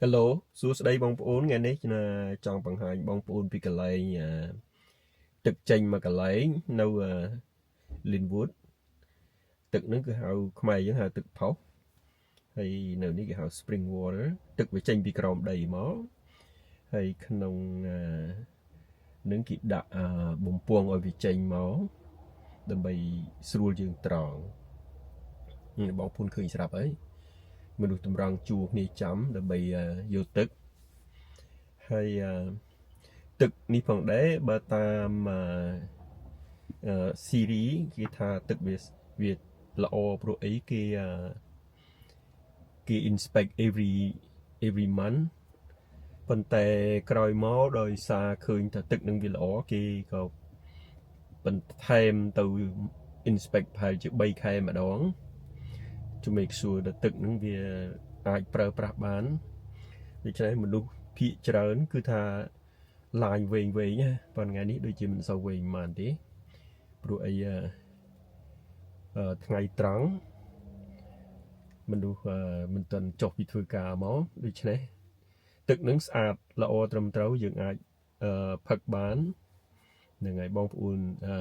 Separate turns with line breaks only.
Hello សួស្តីបងប្អូនថ្ងៃនេះណាចង់បង្ហាញបងប្អូនពីកន្លែងអឺទឹកចេញមកកន្លែងនៅអឺ Lynnwood ទឹកហ្នឹងគឺហៅខ្មែរយើងហៅទឹកផុសហើយនៅនេះគេហៅ spring water ទឹកវាចេញពីក្រោមដីមកហើយក្នុងអឺនឹងគេដាក់អឺបំពង់ឲ្យវាចេញមកដើម្បីស្រួលយើងត្រង់នេះបងប្អូនឃើញស្រាប់ហើយមនុស្សតម្រង់ជួរគ្នាចាំដើម្បីយកទឹកហើយអឺទឹកនេះផងដែរបើតាមអឺ city គេថាទឹកវាវាល្អព្រោះអីគេអឺគេ inspect every month ប៉ុន្តែក្រោយមកដោយសារឃើញថាទឹកនឹងវាល្អគេក៏បន្ថែមទៅ inspect ប្រហែលជា3ខែម្ដង to make sure ដែលទឹកនឹងវាអាចប្រើប្រាស់បានដូច្នេះមនុស្សភាគច្រើនគឺថាឡាញវែងវែងណាប៉ុន្តែថ្ងៃនេះដូចជាមិនសូវវែងប៉ុន្មានទេព្រោះអីអឺថ្ងៃត្រង់មនុស្សមិនទាន់ចុះពីធ្វើការមកដូច្នេះទឹកនឹងស្អាតល្អត្រឹមត្រូវយើងអាចអឺផឹកបាននឹងហើយបងប្អូនអឺ